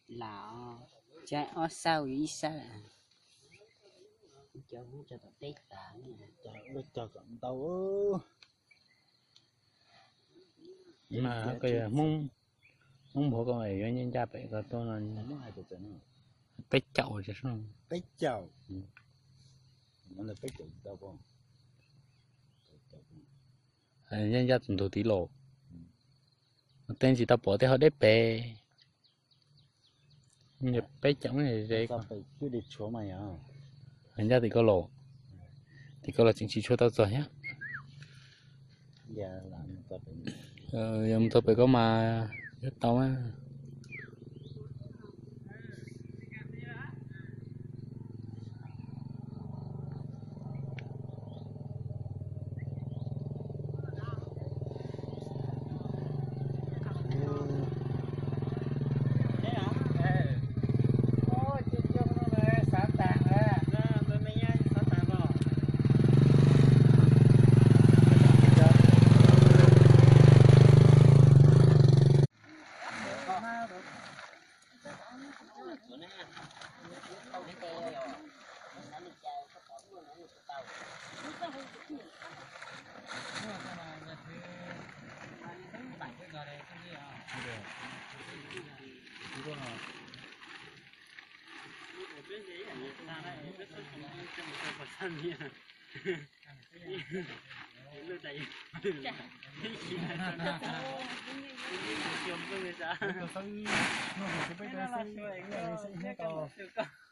Lam, ob sab, ib sab. Cog kom ntau. Hmoob, Hmoob npog ko yuav ncaj ncaj pem ko tuaj no. Peb caug, peb caug. Ncaj ncaj tus ntug tid los. Tej ntsis tau pom tej hauv deb pem. Peb caug ze. Ncaj tim ko los, tim ko los tseem tsis tshua tau txog thiab. Yog mus txog pem ko mas yog tau.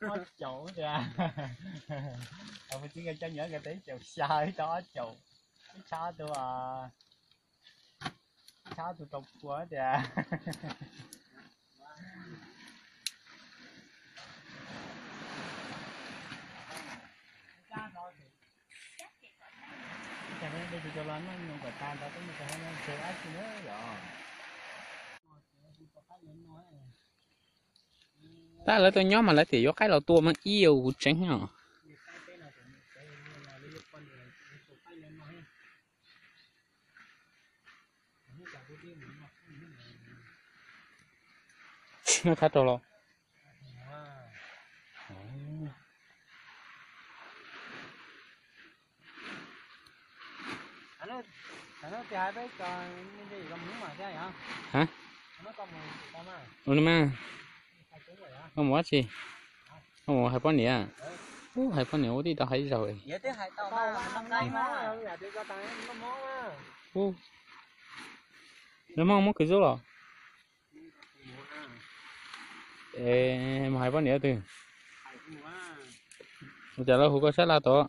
Ob caug tias, ua txiv nkawd cov nyuam nkawd tau ib caum xya, ib tau ob caum, ib tshab tus, ib tshab tus rau pua tias. Cas peb tus cov los noj nyuam kom tas ntawd peb mus rau hauv no ntshe dab tsi na yom. Tab lawv tuaj nyob mas lawv tias yuav qaib los tua mas ib yam kuv tseev os. Noj thab rau los. Ua li mas, koj mus dab tsi? Koj mus hais poj niam? Ub, hais poj niam ua tib tau hais zaug. Lawv Hmoob muab kwv Zub los? Es mus hais poj niam twg? Ua cas lawv hu koj sab laj tod?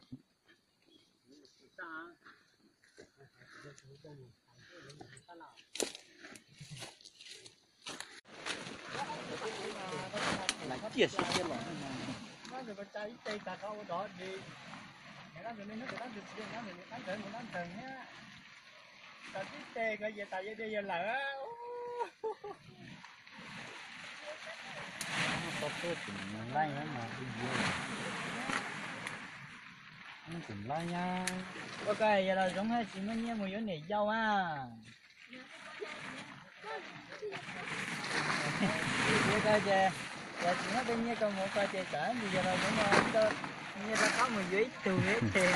Ua koj yog los zoov tsis muaj nyiaj mus yuav niam yau a. Ua koj ces, yog tsis muaj tej nyiaj koj mus ua koj ces tsam ntsis yog los zoov no, nyiaj rov qab mus yuav ib tug ces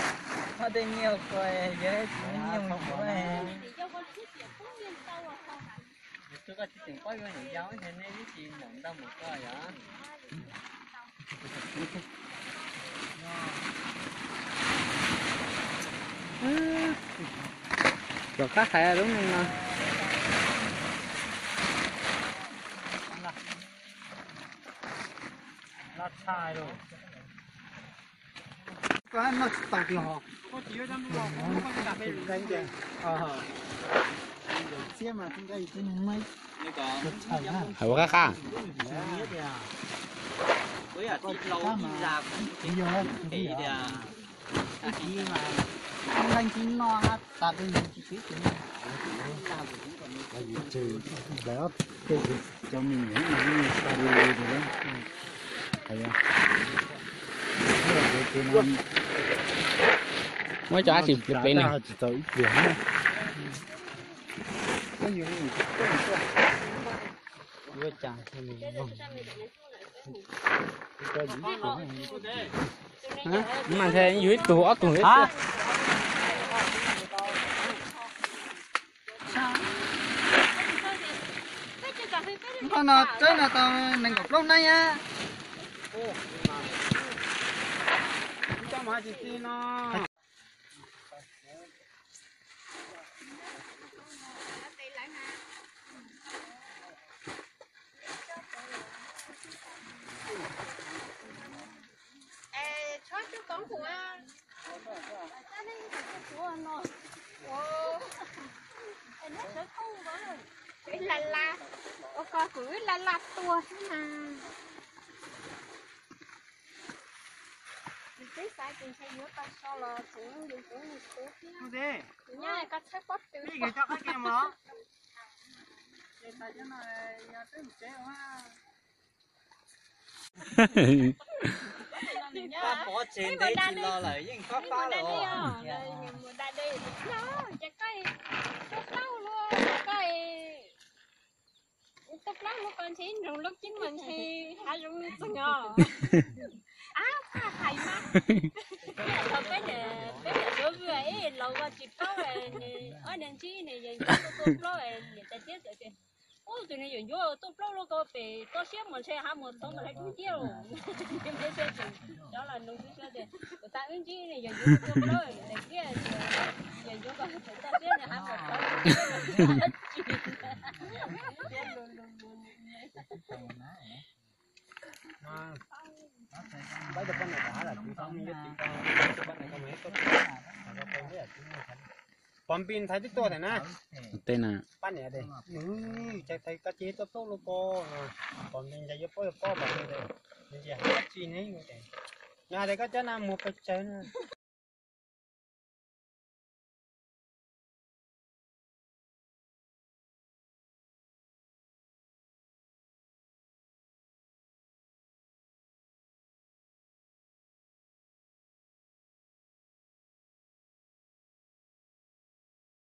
muaj tej nyiaj ua koj, yog tsis muaj nyiaj mus yuav. Yus tug koj tsis tseem paub yuav niam yau ces nej ib tsis mom ntau mus koj yom. Rov qab hais lub neej no. Koj noj tsis tau tiag hos. Hais ua qab qab. Muab cov ab tsi pliag peb na. Mas nthe yug ib tug ob tug thiab. Nqo no txawb no tau nees nkaum plaub nab. Wb la la, ua ko kuv wb la la tua xwb na. Nws twb xav tias ntshe yuav tau so los tseem yus kuv nws kuv thiab. Nyob ko txhawb pob tw. Pab pov tseg ntev tsis los lawm yeej pab pab los. Mus da de, ces koj tuaj plaub luaj, koj tuaj plaub luaj ko ntshe ib nroog lub cib mas ntshe hav zoov txeeg os. Ab, txaj hais mas. Thaum peb, peb niam suav vwm ib laus ko tsis paub, ob niag ntsib niag yawm ncuab tuaj plaub, niam tais tiab txawm tias, ub, tus niag yawm ncuab tuaj plaub luaj ko pem toj siab mas ntshe hav mus tod mas lawv dub nciab. Cov los nug xwb tias, kuv tas wb ntsib niag yawm ncuab tuaj plaub, niam tais tiab, yawm ncuab ko txawm toj siab niag hav mus tod. Pov npis ntxhais twb tuaj thaum na. Tej na. Pab niam de, nws cas thais koj ces tuaj plaub luaj ko no. Pov npis ntxhais yuav paub yuav paub pom nws de, nws nce hav dab tsi ne. Nws hais tias koj cov na mus pes tsawg na.